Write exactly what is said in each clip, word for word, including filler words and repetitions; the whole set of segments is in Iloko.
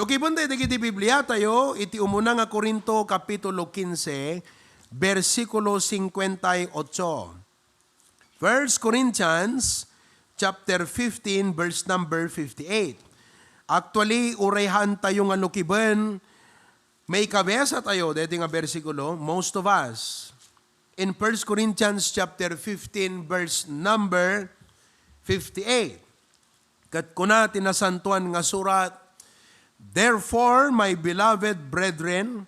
Lukibentayo dagiti Biblia tayo iti umuna nga Corinto, Kapitulo quince, bersikulo cincuenta y ocho. First Corinthians chapter fifteen, verse number fifty-eight. Actually, uray haan tayo nga lukiben, maikabesa tayo deti nga bersikulo, most of us. In First Corinthians chapter fifteen, verse number fifty-eight. Ket kuna ti Nasantoan nga Surat, "Therefore, my beloved brethren,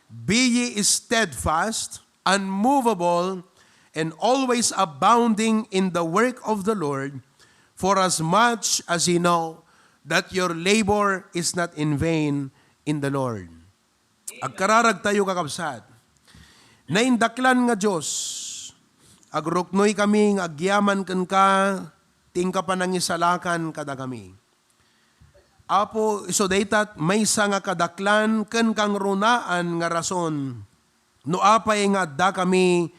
be ye steadfast, unmovable, and always abounding in the work of the Lord, for as much as ye know that your labor is not in vain in the Lord." Agkararag tayo, kakabsat. Naindaklan nga Dios, agruknoy kami nga agyaman kenka ti inka panangisalakan kadakami. Apo, isu dayta maysa nga kadaklan ken kangrunaan nga rason no apay nga addakami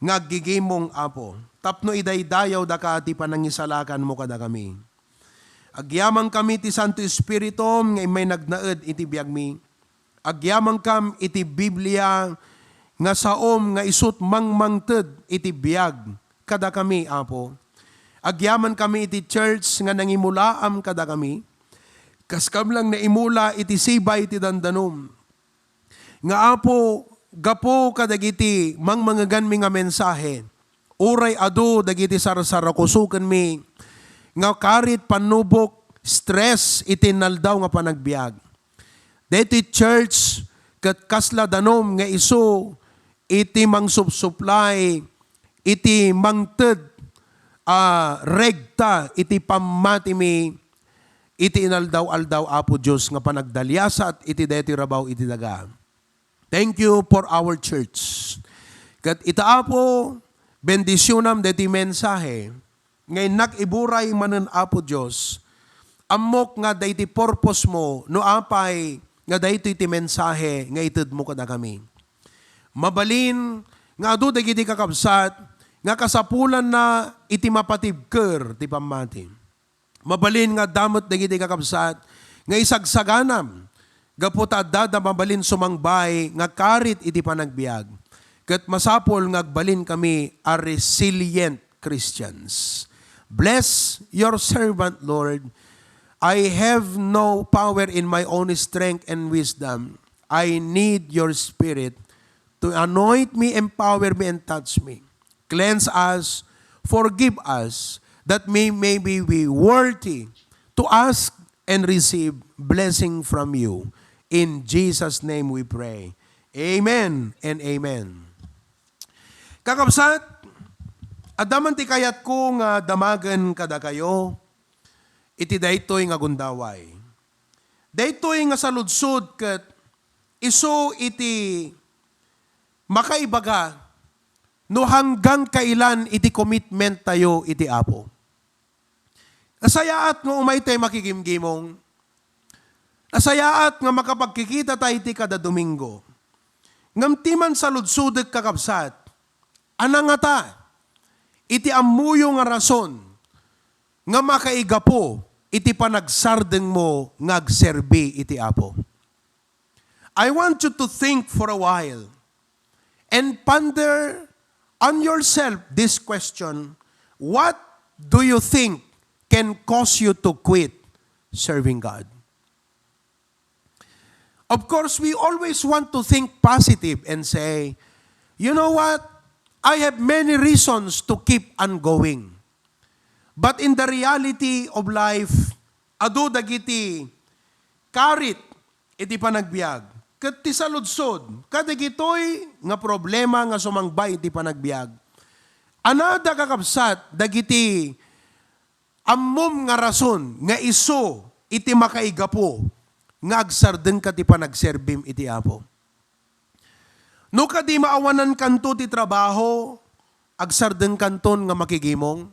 nga aggigimong, Apo, tapno idaydayaw daka ti panangisalakanmo kadakami. Agyamankami ti Santo Espiritum nga immay nagnaed iti biagmi. Agyamankam iti Biblia nga saom nga isut mangmangted iti biag kadakami, Apo. Agyamankami iti church nga nangimulaam kadakami. Kaskam lang naimula iti sibay ti dandanom. Nga, Apo, gapu kadagiti mangmangeganmi nga mensahe, uray adu dagiti sarsarakusokenmi nga karit, pannubok, stress iti inaldaw nga panagbiag. Daytoy church ket kasla danum nga isu iti mangsupsuplay, iti mangted a regta iti pammatimi iti inaldaw-aldaw, Apo Dios, nga panagdaliasat iti daytoy rabaw iti daga. Thank you for our church. Ket ita, Apo, bendisionam daytoy mensahe nga innak iburay manen, Apo Dios. Ammok nga daytoy purpose mo no apay nga daytoy ti mensahe nga itedmo kadakami. Mabalin nga adu dagiti kakabsat nga kasapulanna iti mapatibker ti pammati. Mabalin nga adda met dagiti kakabsat nga isagsaganam gapu ta addada mabalin sumangbay nga karit iti panagbiag. Ket masapul nga agbalinkami a resilient Christians. Bless your servant, Lord. I have no power in my own strength and wisdom. I need your spirit to anoint me, empower me, and touch me. Cleanse us, forgive us, that we may be worthy to ask and receive blessing from you. In Jesus' name we pray. Amen and amen. Kakabsat, adda man ti kayatko nga damagen kadakayo iti daytoy nga gundaway. Daytoy nga saludsod ket isu iti makaibaga no hanggang kailan iti commitment tayo iti Apo. Nasayaat nga umay tay makigimgimong. Nasayaat nga makapagkikita tay iti kada Domingo. Ngem ti man saludsodek, kakabsat, a nangata iti ammoyo nga rason nga makaigapu iti panagsardengmo nga agserbi iti Apo. I want you to think for a while and ponder on yourself this question, what do you think can cause you to quit serving God? Of course, we always want to think positive and say, "You know what? I have many reasons to keep on going." But in the reality of life, adu dagiti karit iti panagbiag. Ket ti saludsod, kadagitoy nga problema nga sumangbay iti panagbiag, anada, kakabsat, dagiti ammom nga rason nga isu iti makaigapu nga agsardengka ti panagserbim iti Apo. No kadi maawanankanto ti trabaho, agsardengkanton nga makigimong.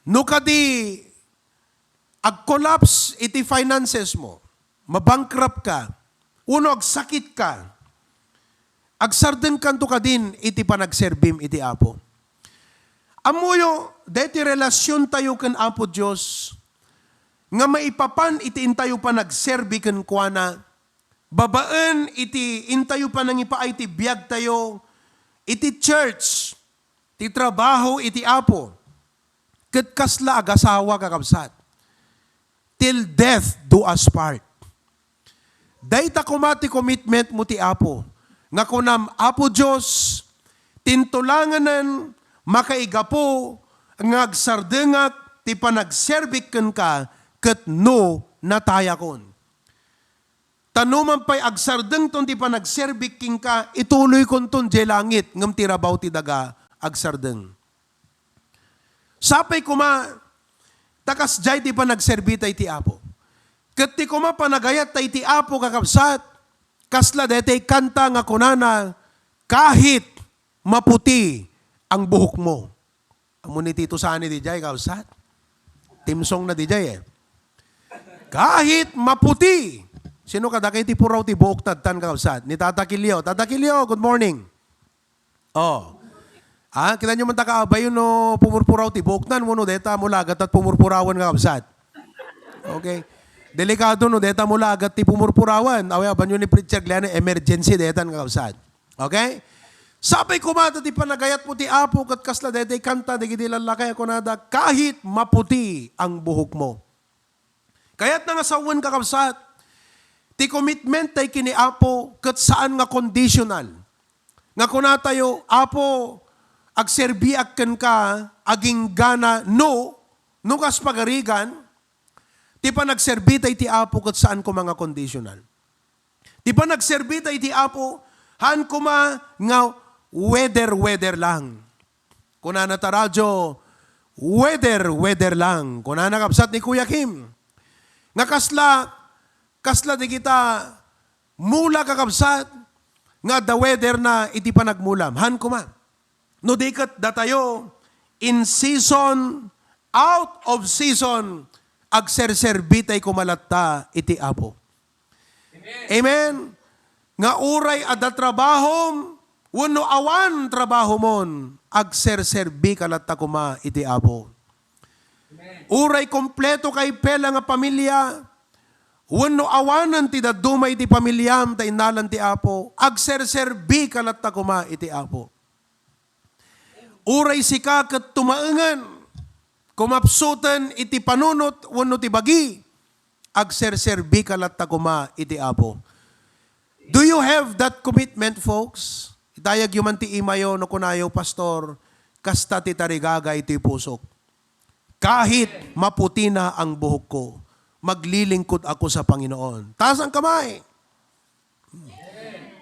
No kadi ag-collapse iti finances mo, mabankrupt ka, uno agsakit ka, agsardengkanto kadin iti panagserbim iti Apo. Ammoyo, deti relasion tayo ken Apo Dios, nga maipapan iti intayo panagserbi kenkuana, babaen iti intayo panangipaay ti biagtayo, iti church, ti trabaho iti Apo, ket kasla agasawa, kakabsat. Till death do us part. Dayta koma ti commitment mo ti Apo, nga kunam, "Apo Dios, tintulanganen makaigapu nga agsardengak ti panagserbik kenka, ket no natayakon." Ta no man pay agsardengton ti panagserbik kenka, ituloykonton diay langit, ngem ti rabaw ti daga agsardeng. Sapay koma, ta kasdiay ti panagserbita iti Apo. Ket ti koma panagayatta iti Apo, kakabsat, kasla daytoy kanta nga kunana, "Kahit maputi ang buhok mo." Ammon ni Tito Sani diay, kabsat? Theme song na diay eh. "Kahit maputi." Sino kadakayo ti puraw ti buok tadtan, kabsat? Ni Tata Kilio. Tata Kilio, good morning. Oh. Ah, kita nyo man ta kaabayo no pumurpuraw ti buoknan, wenno deta mulagat ket pumurpurawan nga kabsat. Okay. Delikado no deta mulagat ti pumurpurawan. Awi, abanyo ni Preacher Glenn, emergency detan nga kabsat. Okay? Sapay koma ta ti panagayat mo ti Apo, ket kasla daytoy kanta dagiti lallaki a kunada, "Kahit maputi ang buhok mo." Kayatna nga sawen, kakabsat, ti commitment tay ken ni Apo ket saan nga conditional. Nga kunatayo, "Apo, agserbiak kenka, aginggana no, no kas pagarigan." Ti panagserbi tay ti Apo ket saan koma nga conditional. Ti panagserbi tay ti Apo, haan koma nga whether-whether lang. Kunana ta radyo, "Whether-whether lang." Kunana kabsat ni Kuya Kim. Nga kasla, kasla di kita mula, kakabsat, nga adda whether na iti panagmulam. Haan koma. No di ket datayo, in season, out of season, agserserbi tay koma latta iti Apo. Amen. Nga uray adda trabahom, wenno awan trabahomon, agserserbi ka latta koma iti Apo. Uray kompleto kay pela nga pamilia, wenno awanen ti dadduma iti pamiliam ta innalan ti Apo, agserserbi ka latta koma iti Apo. Uray sika ket tumaengen, kumapsuten iti panunot wenno ti bagi, agserserbi ka latta koma iti Apo. Do you have that commitment, folks? Idayagyo man ti imayo no kunayo, "Pastor, kasta ti tarigagay iti pusok. Kahit maputi na ang buhok ko, maglilingkod ako sa Panginoon." Taas ang kamay.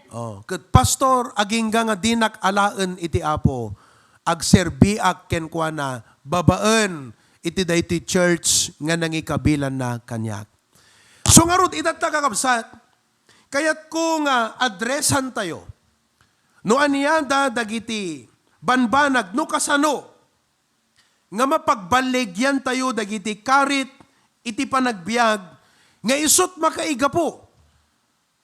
Oh, ket, "Pastor, agingga nga dinak alaen iti Apo, agserbiak kenkuana babaen iti daytoy church nga nangikabilanna kaniak." So ngarud, itatta, kakabsat, kayatko nga addressantayo no aniada dagiti banbanag, no kasano nga mapagballigiantayo dagiti karit iti panagbiag nga isut' makaigapu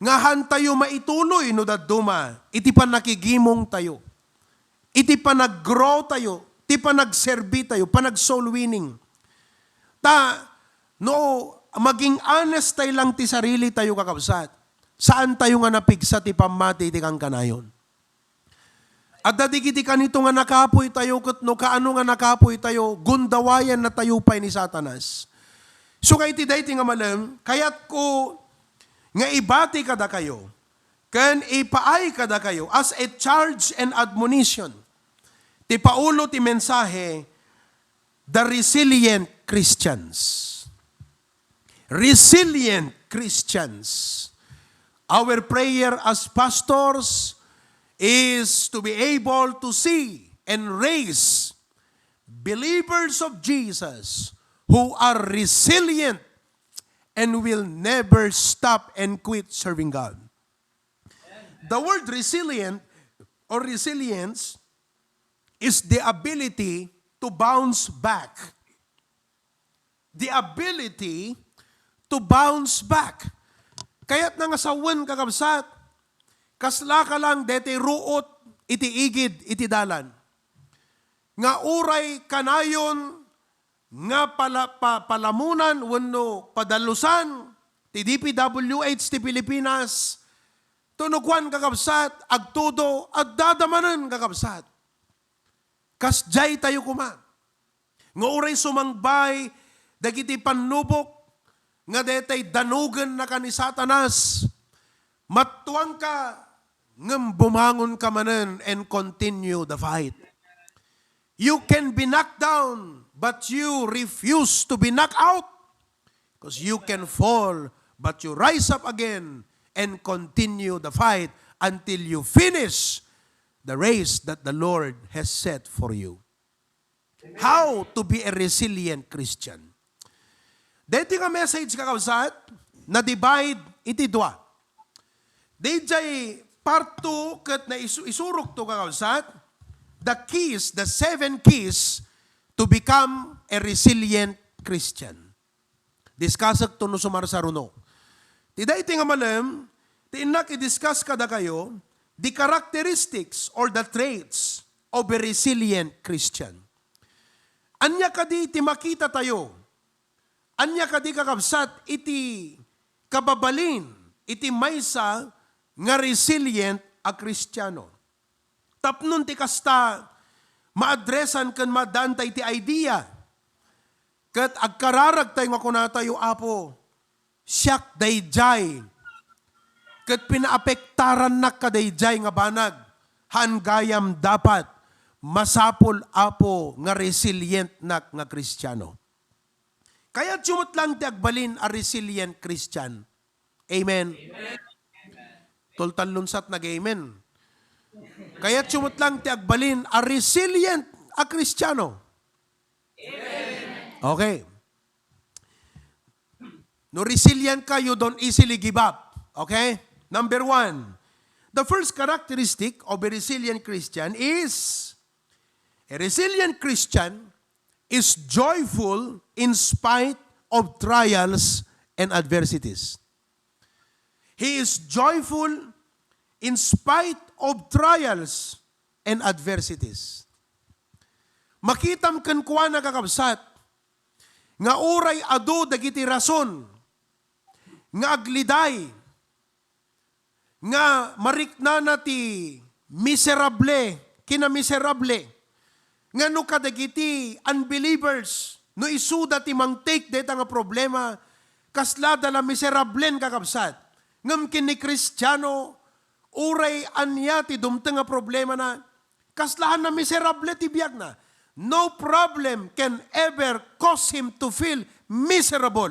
nga haantayo maituloy no dadduma iti pannakigimongtayo, iti panaggrowtayo, ti panagserbitayo, panagsoul winning. Ta no maging honest tay lang ti sarilitayo, kakabsat, saantayo nga napigsa ti pammati iti kankanayon. Adda dagiti kanito nga nakapuy tayo, ket no kaano nga nakapuy tayo, gundawayannatayo pay ni Satanas. So, kay iti daytoy nga malem, kayatko nga ibati kadakayo, ken ipaay kadakayo as a charge and admonition. Ti paulo ti mensahe, the resilient Christians. Resilient Christians. Our prayer as pastors is to be able to see and raise believers of Jesus who are resilient and will never stop and quit serving God. The word resilient or resilience is the ability to bounce back. The ability to bounce back. Kayatna nga sawen, kakabsat, kaslaka lang deti ruot iti igid iti dalan. Nga uray kanayon nga pala-, pa-, palamunan wenno padalusan ti D P W H ti Pilipinas, tuno kuan, kakabsat, agtudo, adda manen, kakabsat. Kasdiay tayo koma. Nga uray sumangbay dagiti pannubok nga daytay danugennaka ni Satanas, mattuangka ngem bumangonka manen and continue the fight. You can be knocked down, but you refuse to be knocked out. Because you can fall, but you rise up again and continue the fight until you finish the race that the Lord has set for you. How to be a resilient Christian? Daytoy nga message, kakabsat, na-divide iti dua. Dayjay part two ket naisu-, isurok to, kakabsat, the keys, the seven keys to become a resilient Christian. Discussek to no sumarsaruno. Ti daytoy nga malem, ti innak i-discuss kadakayo, the characteristics or the traits of a resilient Christian. Ania kadi ti makita tayo? Ania kadi, kakabsat, iti kababalin iti maysa nga resilient a Kristiano? Tapno ti kasta, maadresan ken maaddaanta iti idea. Ket agkararagtayo nga kunatayo, "Apo, siak daydiay. Ket pinaapektarannak kadaydiay nga banag. Haan gayam dapat. Masapul, Apo, nga resilientnak nga Kristiano." Kayatyo met lang ti agbalin a resilient Christian. Amen. Tultal lunsat nag-amen. Kayatyo met lang ti agbalin a resilient a Kristiano. Okay. No resilient ka, you don't easily give up. Okay? Number one, the first characteristic of a resilient Christian is, a resilient Christian is joyful in spite of trials and adversities. He is joyful in spite of trials and adversities. Makitam kenkuana, kakabsat, nga uray adu dagiti rason nga agliday, nga mariknana ti miserable, kinamiserable, nga no kadagiti unbelievers, no isuda ti mangtake dayta nga problema, kaslada la miserablen, kakabsat. Ngem ken ni Kristiano, uray ania ti dumteng a problemana, kaslahanna miserable ti biagna. No problem can ever cause him to feel miserable.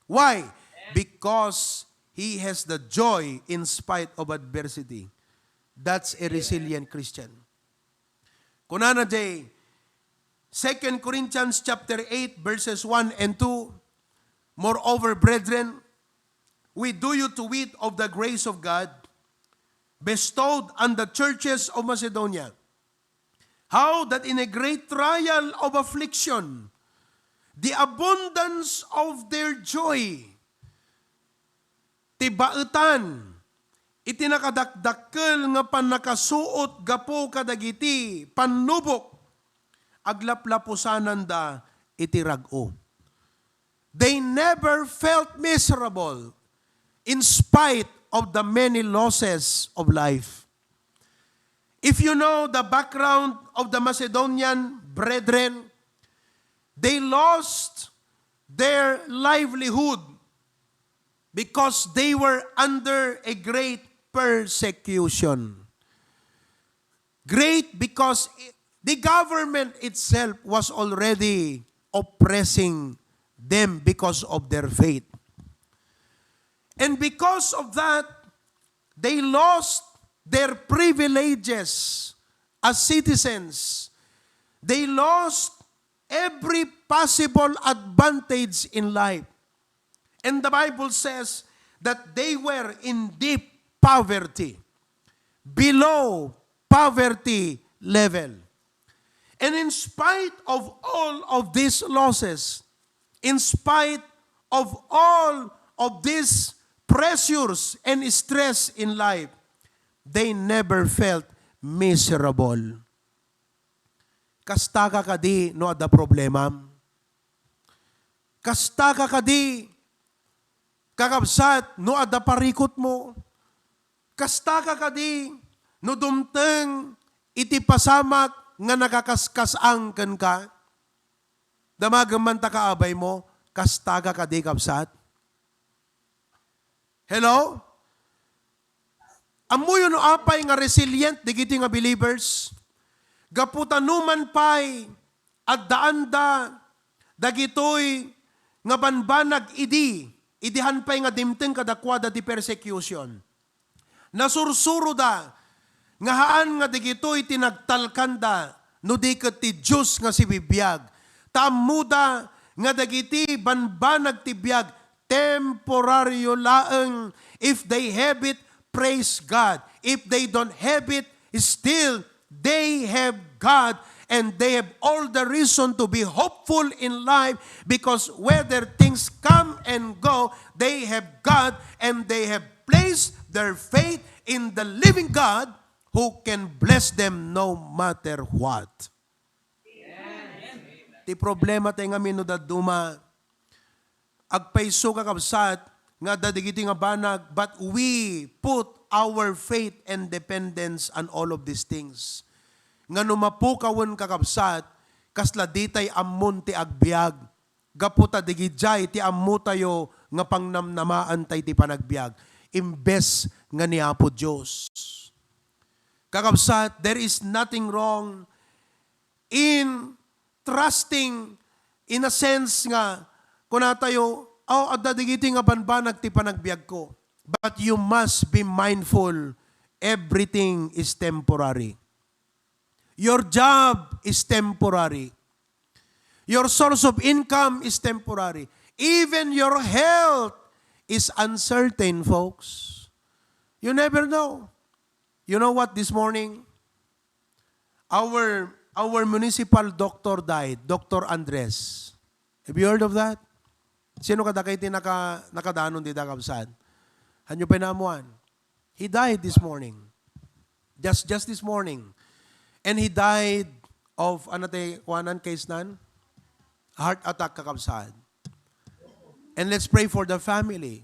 Why? Because he has the joy in spite of adversity. That's a resilient Christian. Kunana diay Second Corinthians chapter eight, verses one and two, "Moreover, brethren, we do you to wit of the grace of God bestowed on the churches of Macedonia, how that in a great trial of affliction, the abundance of their joy," ti baetan iti nakadakdakkel nga pannakasuot gapu kadagiti pannubok, aglaplapusananda iti rag-o. They never felt miserable in spite of the many losses of life. If you know the background of the Macedonian brethren, they lost their livelihood because they were under a great persecution. Great because i-, the government itself was already oppressing them because of their faith. And because of that, they lost their privileges as citizens. They lost every possible advantage in life. And the Bible says that they were in deep poverty, below poverty level. And in spite of all of these losses, in spite of all of these pressures and stress in life, they never felt miserable. Kastaka kadi no adda problemam? Kastaka kadi, kakabsat, no adda parikutmo? Kastaka kadi, no dumteng iti pasamak nga nakakaskas-ang kenka? Damagem man ta kaabaymo, kastaka kadi, kabsat? Hello? Ammoyo no apay nga resilient dagiti nga believers? Gapu ta numan pay addaanda dagitoy nga banbanag idi, idihan pay nga dimteng kadakuada ti persecution. Nasursuroda nga haan nga dagitoy ti nagtalkanda no di ket ti Dios nga sibibiag. Ta ammoda nga dagiti banbanag ti biag temporario laeng. If they have it, praise God. If they don't have it, still they have God, and they have all the reason to be hopeful in life, because whether things come and go, they have God, and they have placed their faith in the living God who can bless them no matter what. Ti problema tayo ngamin no dadduma, agpayso, kakabsat, nga adda dagiti nga banag, but we put our faith and dependence on all of these things. Nga no mapukawen, kakabsat, kasla ditay ammon ti agbiag, gapu ta digidiay ti ammotayo nga pangnamnamaantay ti panagbiag, imbes nga ni Apo Dios. Kakabsat, there is nothing wrong in trusting, in a sense nga, kunatayo, "Oh, adda digiti nga banbanag ti panagbiagko." But you must be mindful, everything is temporary. Your job is temporary. Your source of income is temporary. Even your health is uncertain, folks. You never know. You know what, this morning? Our, our municipal doctor died, Doctor Andres. Have you heard of that? Sino kadakayo ti naka-, nakadanon dita, kabsat? Hanyo pay naammuan? He died this morning. Just, just this morning. And he died of, ano ti kuanan, case nan? Heart attack, kakabsat. And let's pray for the family.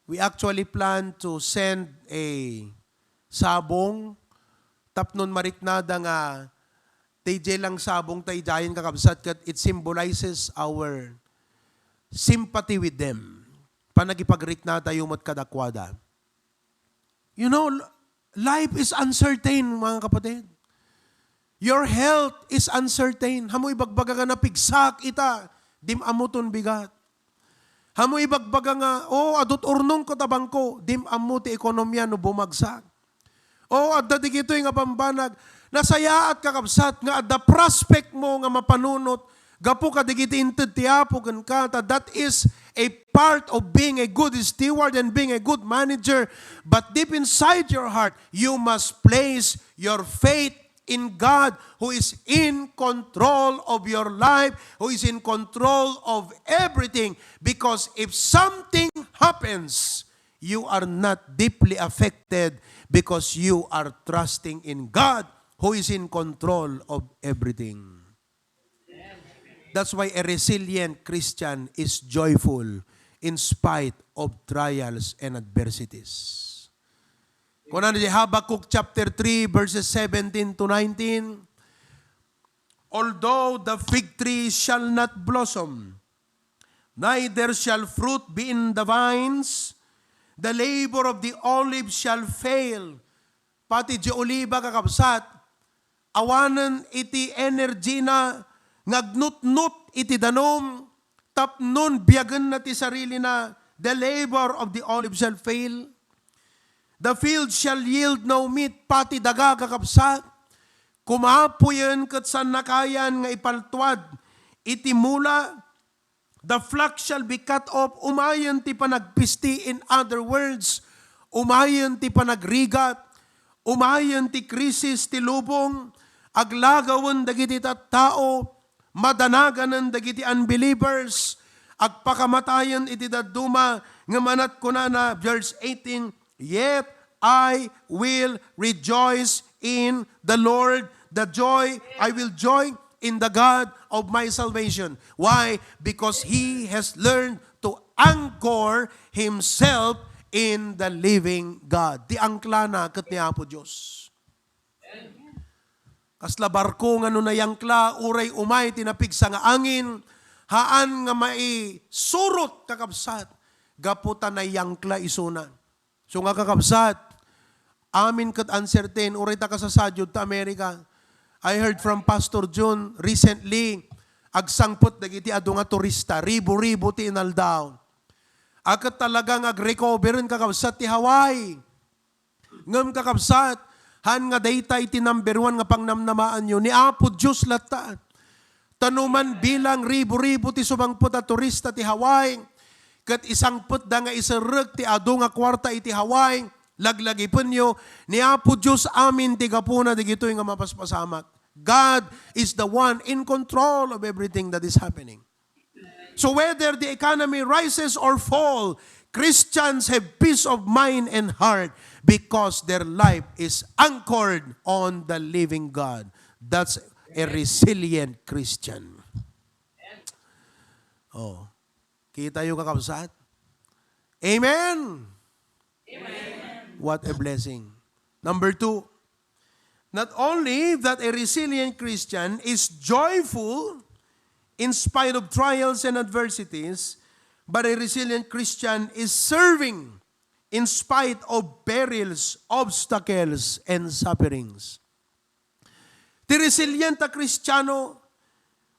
We actually plan to send a sabong tapnon mariknada nga diay lang sabong ta idiayen, kakabsat, ket it symbolizes our sympathy with them. Panagipagriknatayo met kadakuada. You know, l-, life is uncertain, mga kapatid. Your health is uncertain. Hamoy ibagbaga nga napigsak ita, dim ammo ton bigat. Hamoy ibagbaga nga, "Oh, adut urnong ko ta bangko," dim ammo ti ekonomia no bumagsak. Oh, adda digitoy nga bambanag. Nasayaat, kakabsat, nga adda prospect mo nga mapanunot gapu kadigiti inted ti Apo kenka, ta that is a part of being a good steward and being a good manager. But deep inside your heart, you must place your faith in God, who is in control of your life, who is in control of everything. Because if something happens, you are not deeply affected because you are trusting in God, who is in control of everything. That's why a resilient Christian is joyful in spite of trials and adversities. Kuna ni Habakkuk chapter three, verses seventeen to nineteen, "Although the fig tree shall not blossom, neither shall fruit be in the vines, the labor of the olive shall fail." Pati di oliba, kakabsat, awanen iti energy na nga agnutnot iti danum, tapnon biagenna ti sarilina, the labor of the olive shall fail. The field shall yield no meat, pati daga, kakabsat, kumapuyen ket sannakayan nga ipaltuad iti mula. The flock shall be cut off, umayen ti panagpisti, in other words, umayen ti panagrigat, umayen ti krisis ti lubong, aglagawen dagiti tattao, madanaganen dagiti unbelievers, agpakamatayen iti dadduma, ngem anat kunana, verse eighteen, "Yet I will rejoice in the Lord." The joy, I will joy in the God of my salvation. Why? Because he has learned to anchor himself in the living God. Ti angklana ket ni Apo Dios. Kasla barko nga no nayangkla, uray umay ti napigsa nga angin, haan nga maisurot, kakabsat, gapu ta nayangkla isuna. So nga, kakabsat, amin ket uncertain, uray ta kasasadiod ta America. I heard from Pastor Jun recently, agsangpet dagiti adu nga turista, ribu-ribu ti inaldaw. A ket talaga nga agrecover-en, kakabsat, ti Hawaii. Ngem, kakabsat, haan nga dayta iti number one nga pangnamnamaanyo, ni Apo Dios latta. Ta no man bilang ribu-ribu ti sumangpet a turista ti Hawaii, ket isangpetda nga iserrek ti adu nga kuarta iti Hawaii, laglagipenyo, ni Apo Dios amin ti gapuna dagitoy nga mapaspasamak. God is the one in control of everything that is happening. So whether the economy rises or fall, Christians have peace of mind and heart because their life is anchored on the living God. That's a resilient Christian. Oh. Kita yo, kakabsat? Amen. Amen. What a blessing. Number two, not only that a resilient Christian is joyful in spite of trials and adversities, but a resilient Christian is serving in spite of perils, obstacles, and sufferings. Ti resilient a Kristiano,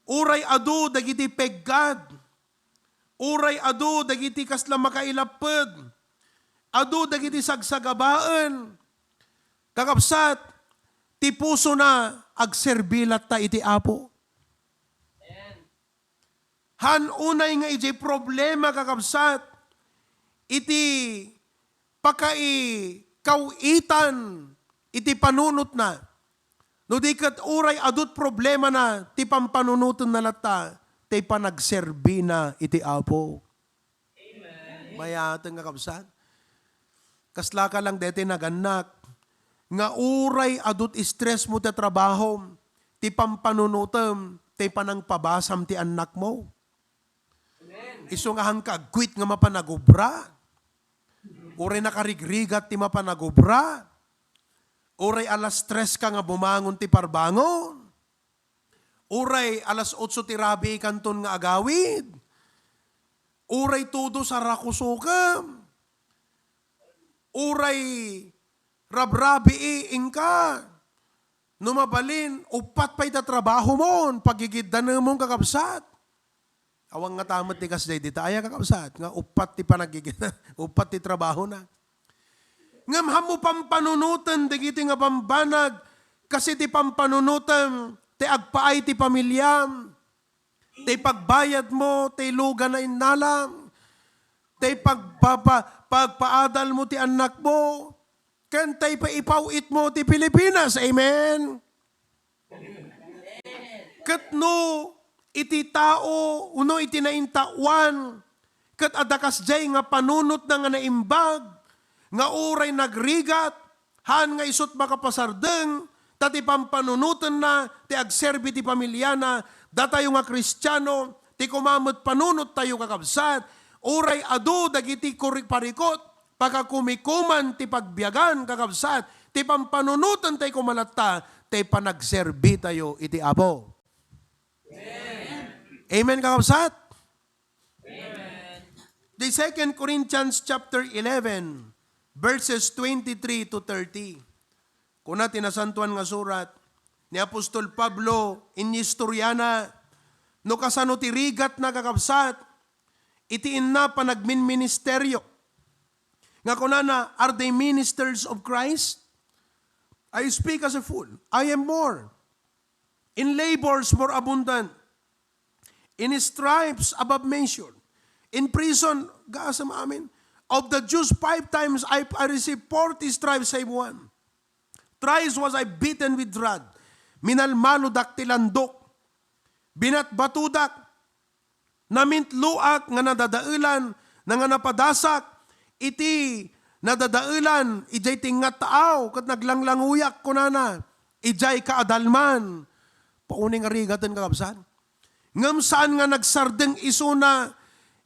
uray adu dagiti peggad, uray adu dagiti kasla makailaped, adu dagiti sagsagabaen, kakabsat, ti pusona agserbi latta iti Apo. Han unay nga idiay problema, kakabsat, iti pakaikaw-itan iti panunotna. No di ket uray adut problemana, ti pampanunotenna latta, ti panagserbina iti Apo. Amen. Mayateng nga kabsat. Kasla ka lang deti nagannak, nga uray adut stress mo ti trabahom, ti pampanunotem, ti panangpabasam ti annak mo. Isu nga haan ka agquit nga mapan agubra. Uray nakarigrigat ti mapan agubra. Uray alas tres ka nga bumangon ti parbangon. Uray alas otso ti rabii kanton nga agawid. Uray tudo sarakusokem. Uray rabrabii inka. No mabalin, uppat pay ta trabahomon, pagigiddanemon, kakabsat. Awan ngata met ti kasdiay dita aya, kakabsat, nga uppat ti panagigid-, uppat ti trabahona. Ngem hammo pampanunoten dagiti nga bambanag, kas iti pampanunotem ti agpaay ti pamiliam, ti pagbayad mo, ti lugan a innalam, ti pagpapa-, pagpaadal mo ti annak mo, ken ti paipaw-it mo ti Pilipinas. Amen? Ket no iti tao, uno iti naintaoan, ket adda kasdiay nga panunotna nga naimbag, nga uray nagrigat, haan nga isut' makapasardeng, ta ti pampanunotenna ti agserbi ti pamiliana, datayo nga Kristiano, ti koma met panunottayo, kakabsat, uray adu dagiti kuri-, parikut, pakakumikuman ti pagbiagan, kakabsat, ti pampanunoten tay koma latta, ti panagserbitayo iti Apo. Amen, kakabsat? Amen. The Second Corinthians chapter eleven, verses twenty-three to thirty. Kuna ti Nasantoan nga Surat, ni Apostol Pablo, inistoriana, no kasano ti rigatna, kakabsat, iti inna panagminministeryo. Nga kunana, "Are they ministers of Christ? I speak as a fool. I am more. In labors more abundant. In stripes above measure. In prison," gaasem amin. "Of the Jews, five times I, I received forty stripes save one. Thrice was I beaten with rod. Minalmalodak ti landok. Binatbatodak. Namintloak nga nadadaelan, nanganapadakak iti nadadaelan idiay tingngataaw, ket naglanglanguyak," kunana, "idiay kaadalman. Paunay nga rigaten, kakabsat. Ngem saan nga nagsardeng isuna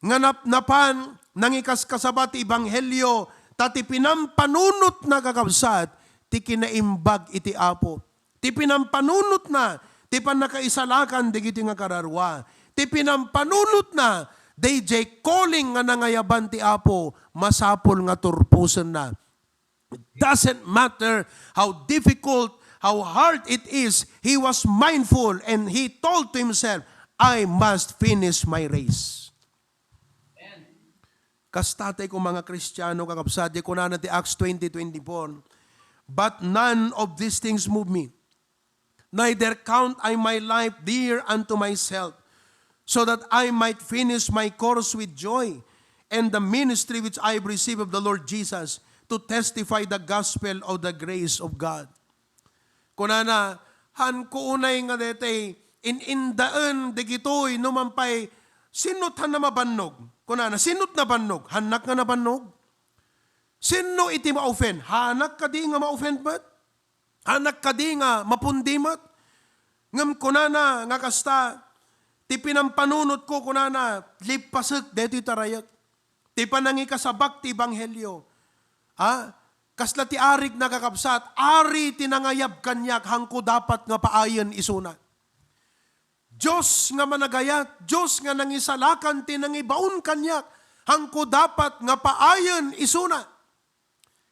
nga nap-, napan nangikaskasaba ti ebanghelio, ta ti pinampanunotna, kakabsat, ti kinaimbag iti Apo. Ti pinampanunotna, ti pannakaisalakan dagiti nga kararua. Ti pinampanunotna, dayjay calling nga nangayaban ti Apo, masapul nga turposenna. It doesn't matter how difficult, how hard it is, he was mindful and he told to himself, "I must finish my race." Kasta tay koma nga Kristiano, kakabsat, di kunana ti Acts twenty twenty-four, "But none of these things move me. Neither count I my life dear unto myself, so that I might finish my course with joy, and the ministry which I have received of the Lord Jesus, to testify the gospel of the grace of God." Kunana, "Hanko unay nga detay in-indaen dagitoy no man pay, sinno ti han a mabannog?" Kunana, "Sinno ti nabannog? Hannak nga nabannog? Sinno iti ma-offend? Hannak kadi nga ma-offend met? Hannak kadi nga mapundi met?" Ngem kunana nga kasta, "Ti pinampanunotko," kunana, "lippasek daytoy tarayek. Ti panangikasabak ti ebanghelio." Ha? Kasla ti arik, kakabsat, "Ari ti nangayab kaniak, hanko dapat nga paayen isuna. Dios nga managayat, Dios nga nangisalakan ti nangibaon kaniak, hanko dapat nga paayen isuna."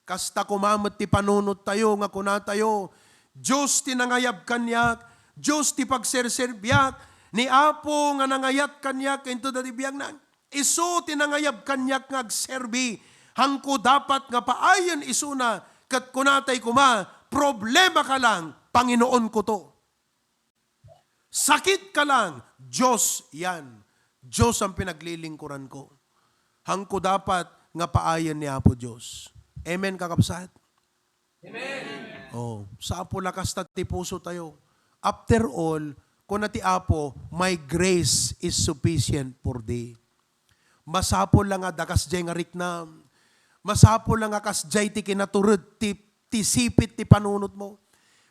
Kasta koma met ti panunottayo nga kunatayo, "Dios ti nangayab kaniak, Dios ti pagserserbiak, ni Apo nga nangayat kaniak ken ita dayta biagna. Isu ti nangayab kaniak nga agserbi, hanko dapat nga paayen isuna," ket kunatay koma, "Problemaka lang, panginoonko to." Sakit ka lang, Diyos yan. Diyos ang pinaglilingkuran ko. Hangko dapat nga paayen ni Apo Diyos. Amen, kakabsat? Amen. Oh, sapul a kasta ti puso tayo. After all, kuna ti Apo, "My grace is sufficient for thee." Masapul la nga adda kasdiay nga riknam. Masapul la nga kasdiay ti kinatured ti, ti sipit ti panunotmo.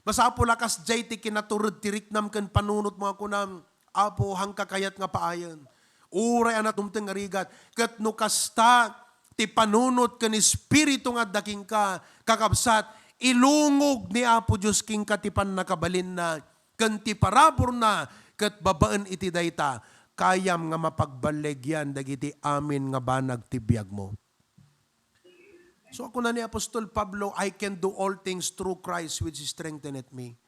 Masapul la kasdiay ti kinatured ti riknam ken panunotmo nga kunam, "Apo, hangka kayat nga paayen. Uray a nadumteng nga rigat." Ket no kasta ti panunot ken Espiritu nga adda kenka, kakabsat, ilungog ni Apo Dios kenka ti pannakabalinna ken ti paraburna, ket babaen iti dayta, kayam nga mapagballegian dagiti amin nga banag ti biagmo. So, kuna ni Apostol Pablo, "I can do all things through Christ which strengtheneth me."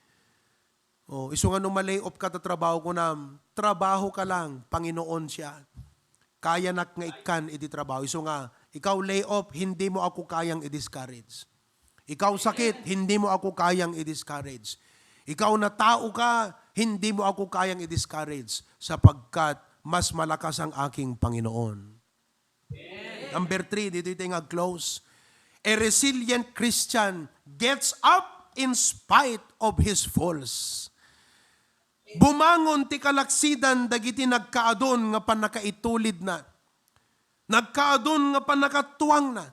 Oh, isu nga no ma-lay off ka ta trabaho, kunam, "Trabaho ka lang, Panginoon siya. Kayanak nga ikkan iti trabaho." Isu nga, ikaw lay off, hindi mo ako kayang i-discourage. Ikaw sakit, hindi mo ako kayang i-discourage. Ikaw natao ka, hindi mo ako kayang i-discourage, sapagkat mas malakas ang aking Panginoon. Number three, dito ito nga close. A resilient Christian gets up in spite of his falls. Bumangon ti kalaksidan dagiti nagkaadun nga pannakaitulidna. Nagkaadun nga pannakattuangna.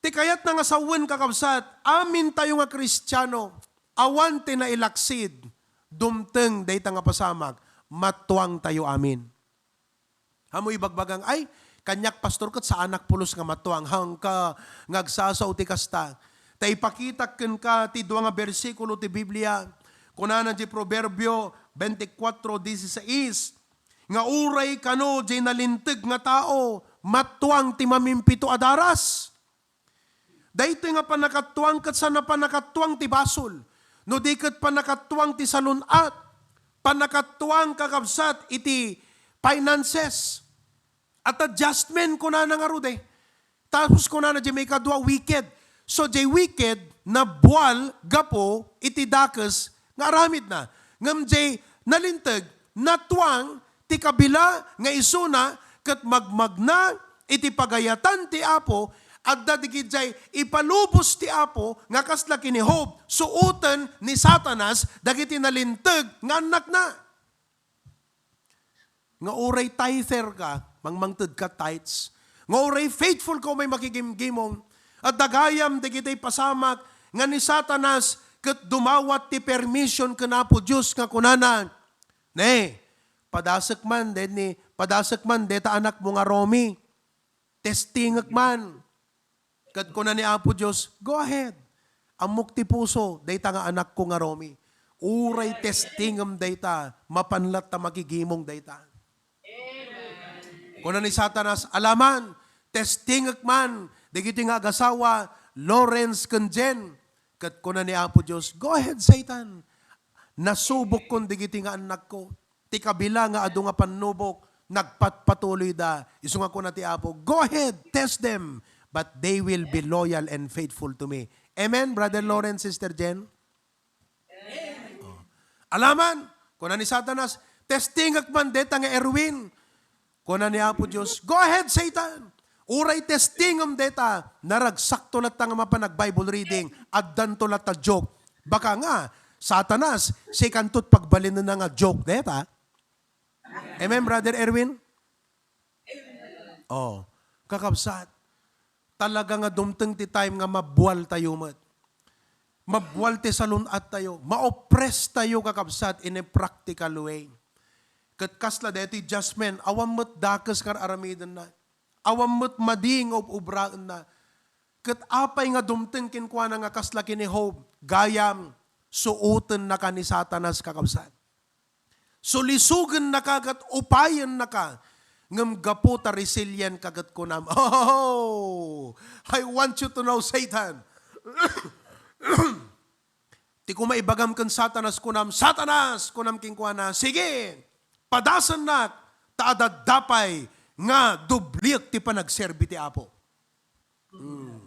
Ti kayatna nga sawen, kakabsat, amin tayo nga Kristiano, awan ti nailaksid, dumteng dayta nga pasamak, mattuang tayo amin. Ammo ibagbagang, "Ay, kaniak, pastor, ket saanak pulos nga mattuang." Hangka nga agsasao ti kasta. Ta ipakitak kenka ti dua nga bersikulo ti Biblia. Kunana di Proverbio twenty-four dieciséis, nga uray kano diay nalinteg nga tao, mattuang ti mamimpito a daras. Daytoy nga pannakattuang ket saan a pannakattuang ti basol, no di ket pannakattuang ti salun-at, pannakattuang, kakabsat, iti finances. At adjustment, kunana ngarud. Tapos kunana diay maikadua, wicked. So, diay wicked, nabual gapu iti dakes nga aramidna. Ngem diay nalinteg, natuang ti kabila nga isuna ket magmagna iti pagayatan ti Apo, adda digidiay ipalubos ti Apo nga kasla ken ni Job, suoten ni Satanas dagiti nalinteg nga annakna. Nga uray tither ka, mangmangted ka, tithes, nga uray faithful ka umay makigimgimong, adda gayam dagiti pasamak nga ni Satanas ket dumawat ti permission ken Apo Dios nga kunana, Te, padasek man, deni, padasek man, deta anakmo nga Romy. Testingek man. Ket kuna ni Apo Dios, "Go ahead. Ammok ti puso, dayta nga anakko nga Romy. Uray testingem dayta, mapan latta makigimong dayta." Kuna ni Satanas, "Alaman, testingek man, dagiti nga agasawa, Lawrence ken Jen." Ket kuna ni Apo Dios, "Go ahead, Satan. Nasubokkon dagiti nga annakko. Ti kabila nga adu nga pannubok, nagpatpatuloyda." Isu nga kuna ti Apo, "Go ahead, test them, but they will be loyal and faithful to me." Amen, Brother Lawrence, Sister Jen? Oh. Alaman, kuna ni Satanas, "Testingek man deta nga Erwin." Kuna ni Apo Dios, "Go ahead, Satan. Uray testingem deta, naragsakto latta nga mapan nag-Bible reading, addanto latta joke." Baka nga, Satanas, sikanto ti pagbalinenna nga joke deta. Amen, Brother Erwin? Oh, kakabsat, talaga nga dumteng ti time nga mabual tayo met. Mabual ti salun-at tayo. Ma-oppress tayo, kakabsat, in a practical way. Ket kasla daytoy judgment, awan met dakes nga ar-aramidenna. Awan met madi nga ub-ubraenna. Ket apay nga dumteng kenkuana nga kasla ken ni Job? Gayam, suotennaka ni Satanas, kakabsat. Sulisogennaka ket upayennaka, ngem gapu ta resilient ka ket kunam, "Oh, I want you to know, Satan." Ti koma ibagam ken Satanas, kunam, "Satanas," kunam kenkuana, "sige, padasennak, ta adda pay nga dobliek ti panagserbi ti Apo." Hmm.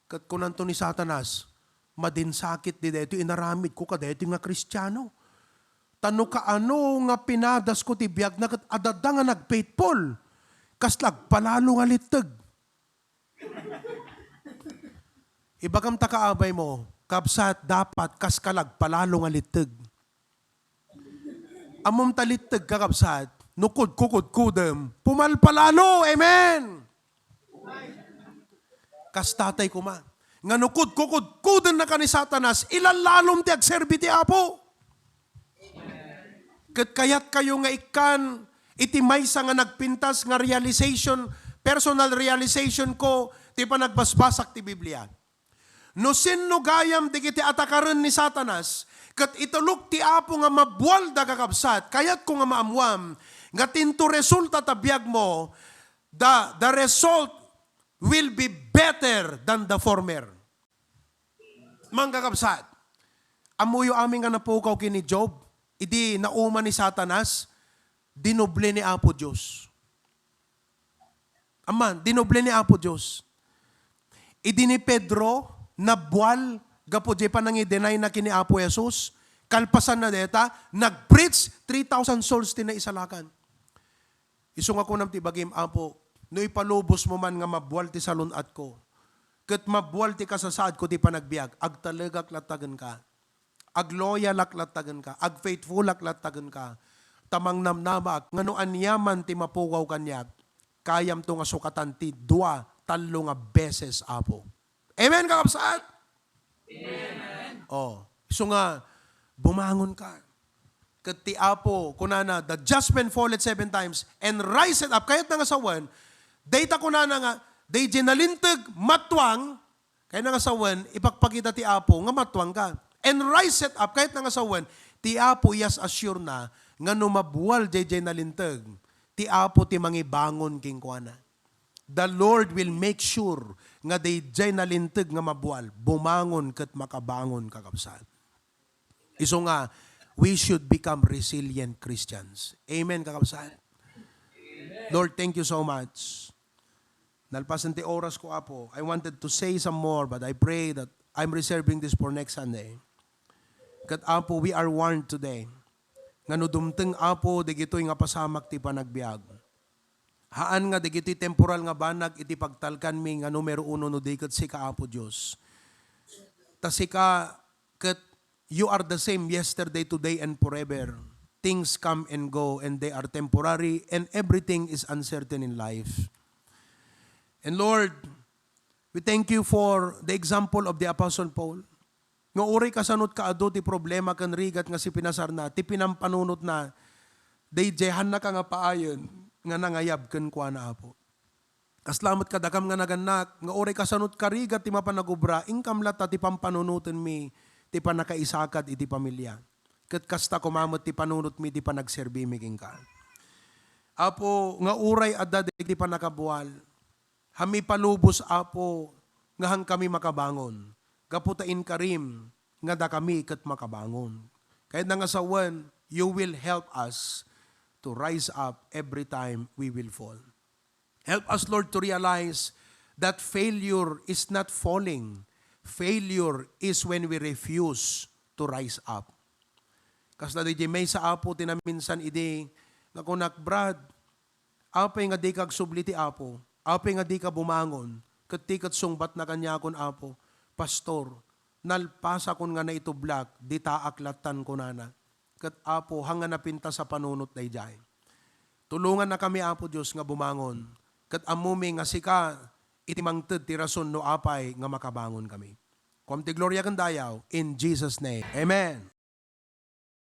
Ket kunanto ni Satanas, "Madinsakit di daytoy inaramidko kadaytoy nga Kristiano. Ta no kaano nga pinadasko ti biagna ket adda nga nagfaithful, kasla agpalalo nga litteg." Ibagam ta kaabay mo, kabsat, dapat kaska la agpalalo nga litteg. Ammom ta litteg, kakabsat, no kudkukudkudem, pumalpalalo. Amen! Kasta tay koma. Nga no kudkukudkudennaka ni Satanas, ilallalom ti agserbi ti Apo. Ket kayatkayo nga ikkan iti maysa nga nagpintas nga realization, personal realization ko, ti panagbasbasak ti Biblia. No sinno gayam dagiti atakaren ni Satanas, ket itulok ti Apo nga mabualda, kakabsat, kayatko nga maammuam nga tinto resulta ta biagmo, the, the result will be better than the former. Mga kakabsat, ammoyo amin nga napukaw ken ni Job, idi nauma ni Satanas, dinoble ni Apo Dios. Aman, dinoble ni Apo Dios. Idi ni Pedro, nabual gapu diay panangidenayna ken ni Apo Jesus, kalpasanna dayta, nag-preach, three thousand souls ti naisalakan. Isu nga kunam ti bagim, Apo, no ipalubosmo man nga mabual ti salun-atko, ket mabual ti kasasaadko ti panagbiag, agtalegak latta kenka. Agloyalak latta kenka, agfaithfulak latta kenka, ta mangnamnamaak nga no aniaman ti mapukaw kaniak, kayamto nga sukatan ti dua, tallo nga beses, Apo. Amen, kakabsat? Amen. Oh, isu nga, bumangon ka. Ket ti Apo, kunana, "The just man falleth seven times and riseth up." Kayatna nga sawen, dayta kunana nga, daydiay nalinteg, mattuang, Kayatna nga sawen, ipakpakita ti Apo nga mattuang ka. And riseth up, kayatna nga sawen, ti Apo, iyas-assure na nga no mabual daydiay nalinteg, ti Apo ti mangibangon kenkuana. The Lord will make sure nga daydiay nalinteg nga mabual, bumangon ket makabangon, kakabsat. Isu nga, we should become resilient Christians. Amen, kakabsat? Lord, thank you so much. Nalpasen ti oras ko, Apo. I wanted to say some more, but I pray that I'm reserving this for next Sunday. Ket, Apo, we are warned today nga no dumteng, Apo, dagitoy nga pasamak ti panagbiag. Haan nga dagitoy temporal nga banag iti pagtalkanmi nga numero uno no di ket sika, Apo Dios. Ta sika ket you are the same yesterday, today, and forever. Things come and go, and they are temporary, and everything is uncertain in life. And Lord, we thank you for the example of the Apostle Paul. nga uray kasanot ka adu ti problema ken rigat nga sipinasarna, ti pinampanunotna, daydiay, hannaka nga paayen nga nangayab kenkuana, Apo. Kasla met kadakam nga nagannak, nga uray kasanot ka rigat ti mapan nagubra, inkam latta ti pampanunotenmi ti pannakaisakad iti pamilia. Ket kasta koma met ti panunotmi iti panagserbimi kenka. Apo, nga uray adda dagiti pannakabual, hami palubos, Apo, nga hankami makabangon. Gapu ta inkarim nga dakami ket makabangon. Kayatna nga sawen, you will help us to rise up every time we will fall. Help us, Lord, to realize that failure is not falling. Failure is when we refuse to rise up. Kasla daydiay maysa, Apo, ti naminsan idi nga kunak, "Brad, apay nga dika agsubli ti Apo? Apay nga dika bumangon?" Ket ti ket sungbatna kaniakon, Apo, "Pastor, nalpasakon nga naitublak, ditaak lattan," kunana. Ket, Apo, haan nga napintas a panunot daydiay. Tulongannakami, Apo Dios, nga bumangon. Ket ammomi nga sika iti mangted ti rason no apay nga makabangonnakami. Kuam ti gloria ken dayaw, in Jesus' name. Amen.